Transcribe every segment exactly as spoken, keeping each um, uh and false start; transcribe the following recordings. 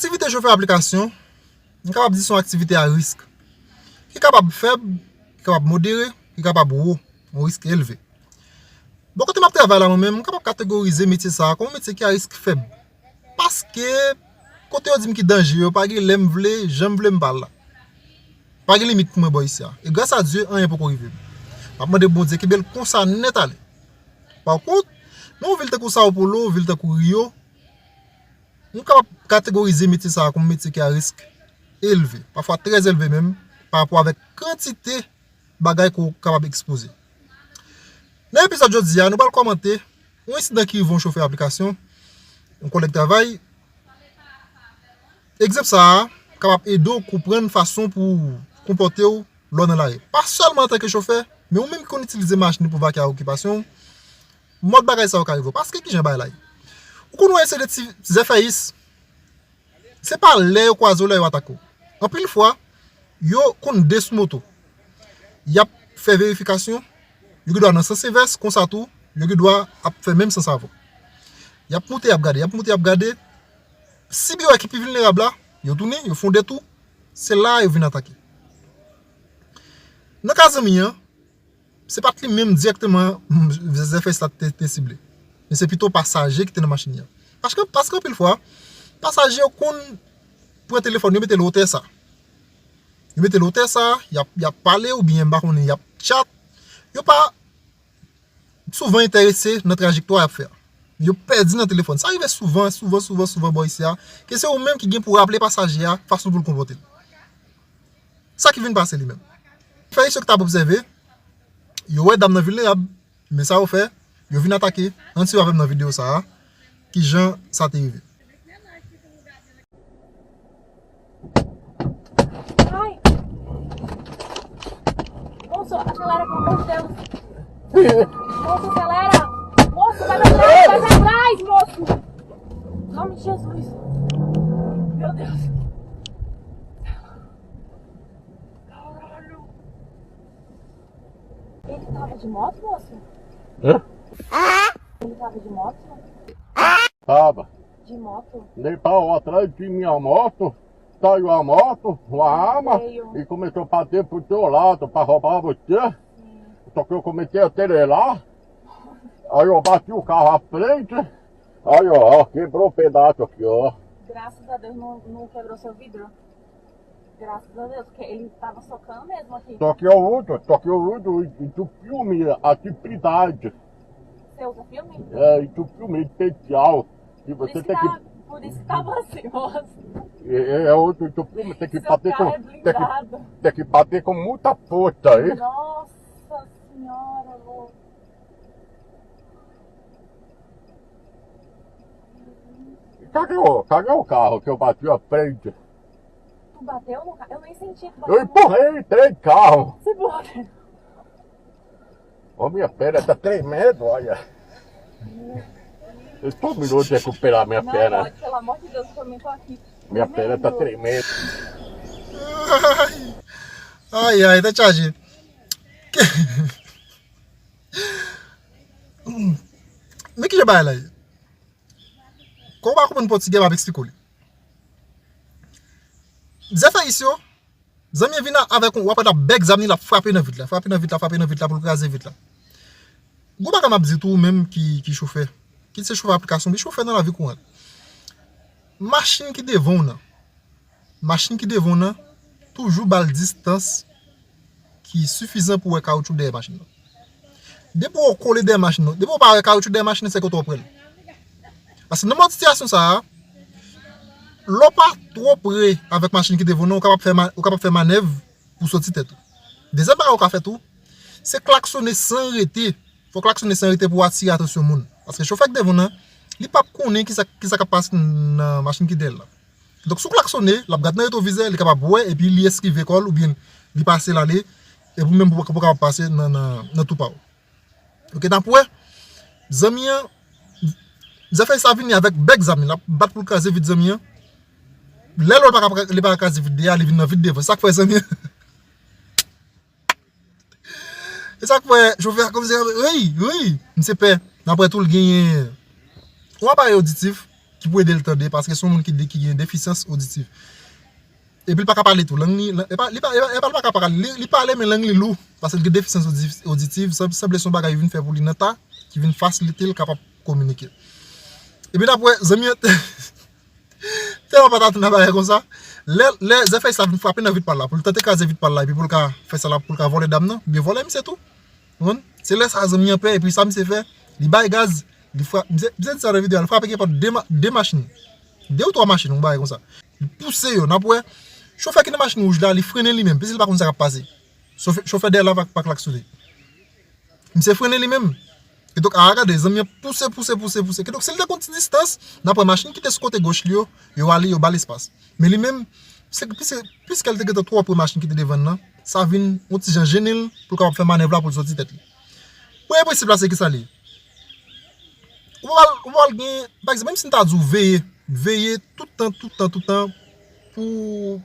Aktivite chofè aplikasyon, m kapab di se yon aktivite a risk. Ki kapab fèb, ki kapab modere, ki kapab wo, yon risk elve. Bò kote m ap travay la mwen menm, m kapab kategorize metye sa a kòm yon metye ki a risk fèb. Paske kote yo di m ki danje yo, pa gen lè m vle, jan m vle m pa al la. Pa gen limit pou mwen bò isi a. E gras a Dye, anyen poko rive m. M ap mande Bondye kenbe l konsa nèt ale. Pa kont, nan yon vil tankou Sao Paulo, vil tankou Rio, nou kapab kategorize metye sa a kòm metye ki a risk elve, pafwa trè elve menm, pa rapò avèk kantite bagay ke w kapab ekspoze. Nan epizòd jodi a, nou pral kòmante yon ensidan ki rive yon chofè aplikasyon, yon kòlèg travay. Egzanp sa a kapab ede w konprann fason pou w konpòte w lè w nan lari. Pa sèlman antanke chofè, men ou menm ki konn itilize machin pou vake ak okipasyon w, mòd bagay sa yo ka rive w. Paske ki jan bagay la ye? Ou konn wè se de ti zèfèyis, se pa lè yo kwaze w, lè yo atake w. Anpil fwa, yo konn desou moto. Y ap fè verifikasyon, yo gen dwa nan sans envès, konsa tou, yo gen dwa ap fè menm sans avè w. Y ap moute, y ap gade, y ap moute, y ap gade. Sibi yo ki pi vilnerab la, yo tounen, yo fè yon detou, se la yo vin atake. Nan ka zanmi an, se pa t li menm dirèkteman zèfèyis la te, te sible. Men se pito pasaje ki te nan machin nan. Paske, paske anpil fwa, pasaje yo konn pran telefòn yo mete l wotè sa. Yo mete l wotè sa, y ap, y ap pale oubyen m pa konnen, y ap chat. Yo pa souvan enterese nan trajektwa y ap fè a. Yo pèdi nan telefòn. Sa rive souvan, souvan, souvan, souvan bò isi a, ke se ou menm ki gen pou raple pasaje a fason pou l konpòte l. Sa ki vin pase li menm. Fè iso ki t ap obsève, yo wè dam nan vilnerab, men sa yo fè, yo vin atake, ann swiv avè m nan videyo sa a, ki jan sa te rive. Ai! Moço, acelera, pelo amor de Deus. Moço, acelera. Moço, vai pra trás, vai pra trás, moço. Em nome de Jesus. Meu Deus. Caralho. Ele tava de moto, moço? Hã? Ele tava de moto? Tava. De moto? Ele tava atrás de minha moto, saiu a moto, com a arma, e começou a bater pro teu lado, pra roubar você. Sim. Só que eu comecei a acelerar. Aí eu bati o carro à frente. Aí, ó, ó, quebrou um pedaço aqui, ó. Graças a Deus não, não quebrou seu vidro. Graças a Deus, porque ele tava socando mesmo aqui. Só que o outro, só que o outro entupiu minha atividade. Você usa filme? É, entupiu minha especial. E você tem que... Por isso que tava assim, moço. É, é outro entupiu, tem que bater com, tem que, tem que bater com muita força, hein? Nossa Senhora, louco. Cadê o, cadê o carro que eu bati a frente? Tu bateu no carro? Eu nem senti que tu bateu no carro. Eu empurrei três carros. Se pode. Ô, minha perna tá tremendo, olha. Eu tô um minuto de recuperar minha perna. Não, pode, pelo amor de Deus, eu também tô aqui. Minha perna tá tremendo. Ai, ai, ai, tá tchadinho. Men ki jan bagay la ye? Kon w pa konprann pòtigè, m ap eksplike w li. Zèfèyis yo, zanmi an vin a- avèk yon, w ap wè l ap bèk zam li, l ap frape nan vit la, frape nan vit la, frape nan vit la pou l kraze vit la. Gwo bagay m ap di tou, ou menm ki, ki chofè, kit se chofè aplikasyon, men chofè nan lavi kouran. Machin ki devan w nan, machin ki devan w nan, toujou ba l distans ki sifizan pou wè kawoutchou dèyè machin nan. Depi w kole dèyè machin nan, depi w pa wè kawoutchou dèyè machin nan, se kote w ap wè l. Paske nan mòd sitiyasyon sa a, lè w pa twò pre avèk machin ki devan w nan, ou kapab fè ma- ou kapab fè manèv pou soti tèt ou. Dezyèm bagay ou ka fè tou, se klaksonnen san rete. Fò w klaksonnen san rete pou w atire atansyon moun. Paske chofè k devan w nan, li p ap konnen kisa, kisa k ap pase nan machin ki dèyè l la. Donk, si w klaksonnen, l ap gad nan retwovizè, li kapab wè, epi li eskive kò l, oubyen li pase l ale, epi ou menm pou, pou w kapab pase nan, nan, nan tou pa w. Oke, n ap wè, zanmi an, zafè sa vini avèk bèk zam li, l ap bat pou l kraze vit zanmi an. Lè l wè l pa ka, li pa ka kraze vit dèyè a, li vin nan vit devan. Sa k fè zanmi an. E sa k fè chofè a kòmanse, wi, wi, misye pè. N ap wè tou l genyen yon aparèy oditif. ki pou ede l tande, paske se yon moun ki, ki gen defisyans oditiv. Epi l pa ka pale tou. Lang li, lang, e pa, li pa, e pa, e pa l pa ka pale, li, li pale, men lang li lou, paske l gen defisyans odi-, oditiv, sanble se yon bagay yo vin fè pou li nan ta, ki vin fasilite l kapab kominike. Epi n ap wè, zanmi an, tèlman pa t atann a bagay konsa, lè, lè zèfèy sa vin frape nan vit pa l la, pou l tante kraze vit pa l la, epi pou l ka fè sa la, pou l ka vòlè dam nan, oubyen vòlè misye tou. Ou konprann? Se lè sa a zanmi an pè, epi sa misye fè, li bay gaz, li frape, misye, misye di sa nan videyo a, li frape gen pòt de, ma, de machin. De ou twa machin, yon bagay konsa. Li pouse yo, n ap wè. Chofè ki nan machin wouj la, li frennen li menm, piske li pa konn sa k ap pase. Chofè, chofè dèyè la pa, pa klaksonnen. Misye frennen li menm. Kidonk, a gade, zanmi an pouse, pouse, pouse, pouse. Kidonk, si l te gon ti distans, n ap wè machin ki te sou kote goch li yo, yo ale, yo ba l espas. Men li menm, se, piske, piske l te gentan twò pre machin ki te devan l nan, sa vin yon ti jan jennen l pou l kapab fè manèv la pou l soti tèt li. Premye prensip la, se ki sa li ye? Ou pa pral, ou pa pral gen, pa egzanp, menm si m ta di w veye, veye tout tan, tout tan, tout tan, pou,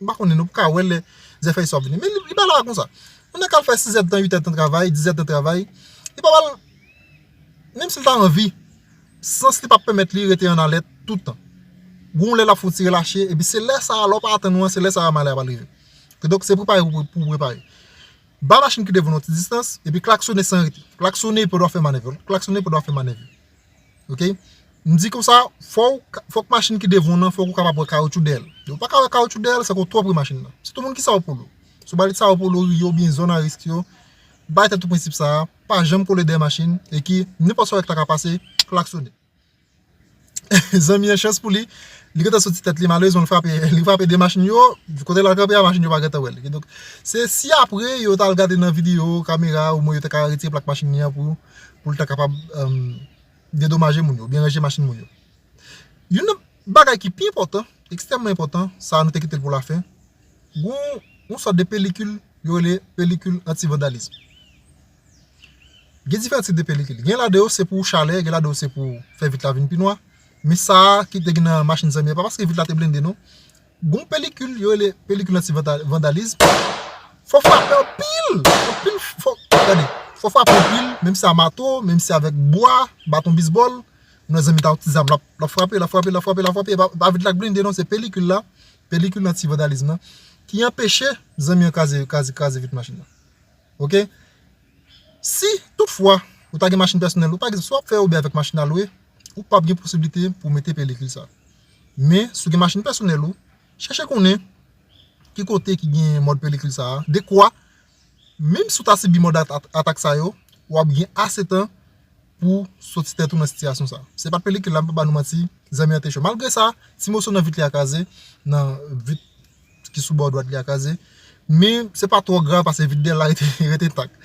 m pa konnen non, pou ka wè lè zèfèy sa ap vini. Men li, li pa la konsa. Yon nèg k al fè sis èdtan, uit èdtan travay, diz èdtan travay, li pa pral, menm si l ta anvi, sans li p ap pèmèt li rete an alèt tout tan. Gon lè l ap fon ti relache, epi se lè sa a, lè w pa atann ou an, se lè sa a malè a pral rive. Kidonk, se prepare pou, pou prepare. Ba machin ki devan w yon ti distans, epi klaksonnen san rete. Klaksonnen pandan w ap fè manèv yo. Klaksonnen pandan w ap fè manèv yo. Oke? M di konsa, fò w ka, fòk machin ki devan w nan, fòk ou kapab wè kawoutchou dèyè l. Lè w pa ka wè kawoutchou dèyè l, se ke w twò pre machin nan. Sitou moun ki Sao Paulo. Si w pral Sao Paulo, Rio, oubyen zòn a risk yo, bay tèt ou prensip sa a, pa janm kole dèyè machin, e ki nenpòt sa w wè ki ta ka pase, klaksonnen. Zanmi an, chans pou li, li gentan soti tèt li, malerezman, li frape, li frape de machin yo, kote l al kanpe a, machin yo pa gentan wè l. Kidonk, se si apre yo t al gade nan videyo, kamera, omwen yo te ka retire plak machin li an pou, pou l ta kapab, em, dedomaje moun yo, oubyen ranje machin moun yo. Youn nan bagay ki pi enpòtan, ekstrèmman enpòtan, sa a nou te kite l pou lafen, gon yon sòt de pelikil, yo rele pelikil anti-vandalizm. Gen diferan tip de pelikil. Gen ladan yo se pou chalè, gen ladan yo se pou fè vit la vin pi nwa. Men sa a ki te gen nan machin zanmi an, pa paske vit la te blende non. Gon pelikil, yo rele pelikil anti-vandalizm. Fò frape anpil, anpil, fò, gade, fò frape anpil, menm si a mato, menm si avèk bwa, baton bisbòl, ou nan zanmi ta yon ti zam, l ap, l ap frape, l ap frape, l ap frape, l ap frape, e pa, pa vit la k blende non, se pelikil la, pelikil anti-vandalizm nan, ki anpeche zanmi an kraze, kraze, kraze vit machin nan. Oke? Si toutfwa ou ta gen machin pèsonèl ou, pa egzanp, si w ap fè Uber avèk machin a lwe, ou p ap gen posiblite pou w mete pelikil sa. Men, si w gen machin pèsonèl ou, chèche konnen ki kote ki gen mòd pelikil sa a, dekwa, menm si w ta sibi mòd at-, at-, atak sa yo, w ap gen ase tan pou soti tèt ou nan sitiyasyon sa. Se pa t pelikil la, m pa ba nou manti, zanmi an te cho. Malgre sa, ti moso nan vit li a kraze, nan vit ki sou bò dwat li a kraze. Men, se pa twò grav paske vit dèyè la rete, rete entak.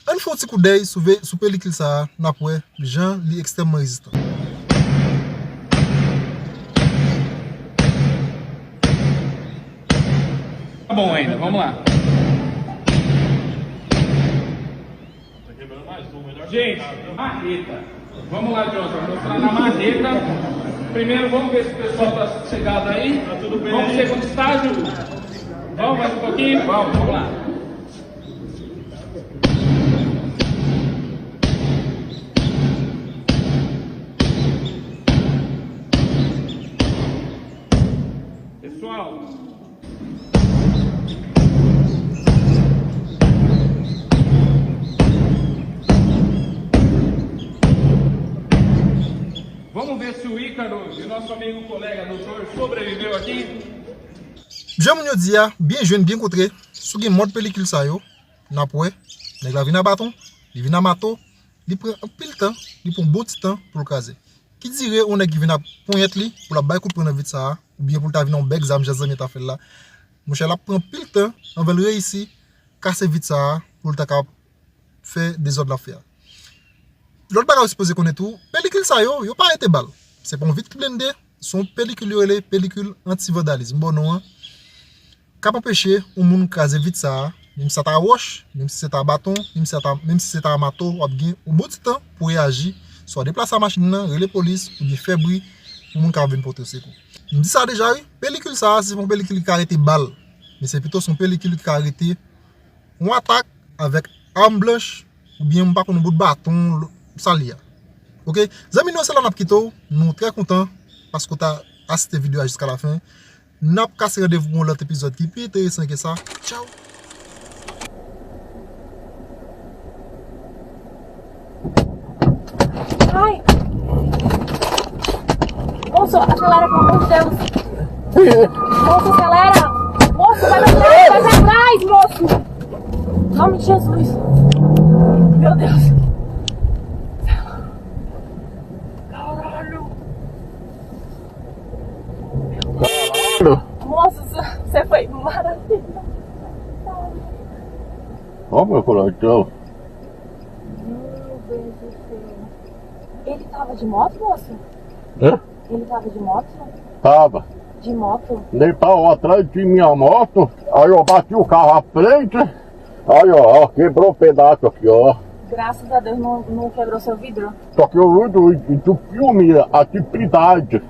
Ann fè yon ti koudèy sou ve-, sou pelikil sa a, n ap wè jan li ekstrèmman rezistan. Tá bom ainda, vamos lá. Gente, marreta. Vamos lá, Jonathan, mostrar na marreta. Primeiro, vamos ver se o pessoal está sossegado aí. Tá tudo bem. Vamos pro segundo estágio? Vamos mais um pouquinho? Vamos, vamos lá. Pessoal, vamos ver se o Ícaro e nosso amigo colega doutor sobreviveu aqui. Jan moun yo di a, byen jwenn, byen kontre, si w gen mòd pelikil sa yo, n ap wè, nèg la vin a baton, li vin a mato, li pran anpil tan, li pran yon bon ti tan pou l kraze. Ki dire yon nèg ki vin ap ponyèt li, pou l ap bay kout pwen nan vit sa a, oubyen pou l ta vin yon bèk zam jan zanmi an ta fè l la. Monchè, l ap pran anpil tan anvan l reyisi kase vit sa a, pou l ta ka fè dezòd l ap fè a. Lòt bagay ou sipoze konnen tou, pelikil sa yo, yo pa rete bal. Se pa yon vit ki blende, se yon pelikil yo rele pelikil anti-vandalizm. M ba w non an. K ap anpeche yon moun kraze vit sa a, menm si sa ta wòch, menm si se ta baton, menm si se ta, menm si se ta mato, w ap gen yon bon ti tan pou reyaji, swa deplase a machin nan, rele polis, oubyen fè bri pou moun ka vin pote w sekou. M di sa deja wi, pelikil sa a, se pa yon pelikil ki ka rete bal, men se pito se yon pelikil ki ka rete yon atak avèk arm blanch, oubyen m pa konn yon bout baton, lo-, sa l ye a. Oke? Zanmi nou, se la n ap kite w. Nou trè kontan paske w ta asiste videyo a jiska lafen. N ap kase randevou pou yon lòt epizòd ki pi enteresan ke sa. Tchaw! Ai! Moço, acelera, pelo amor de Deus! Moço, acelera! Moço, vai pra trás, vai pra trás, moço! Em nome de Jesus! Meu Deus! Caralho! Caralho! Moço, você foi maravilhoso! Ó, meu coração. Meu Deus do céu! Ele tava de moto, moço? Hã? Ele tava de moto? Tava. De moto? Ele tava atrás de minha moto. Aí eu bati o carro à frente. Aí, ó, ó, quebrou um pedaço aqui, ó. Graças a Deus não, não quebrou seu vidro. Só que o vidro entupiu minha atividade.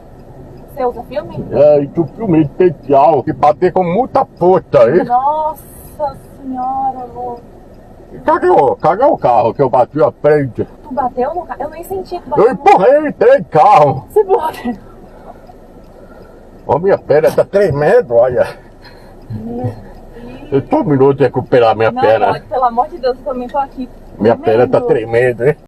Você usa filme? É, entupiu minha especial, que bater com muita força aí. Nossa Senhora, amor. Cadê o, cadê o carro que eu bati à frente? Tu bateu no carro? Eu nem senti que Eu bateu. Empurrei três carros. Se bota. Ó, minha perna tá tremendo, olha. Eu tô um minuto recuperar minha Não, perna. Pode, pelo amor de Deus, eu também tô aqui. Minha perna tá Tremendo. Tremendo, hein?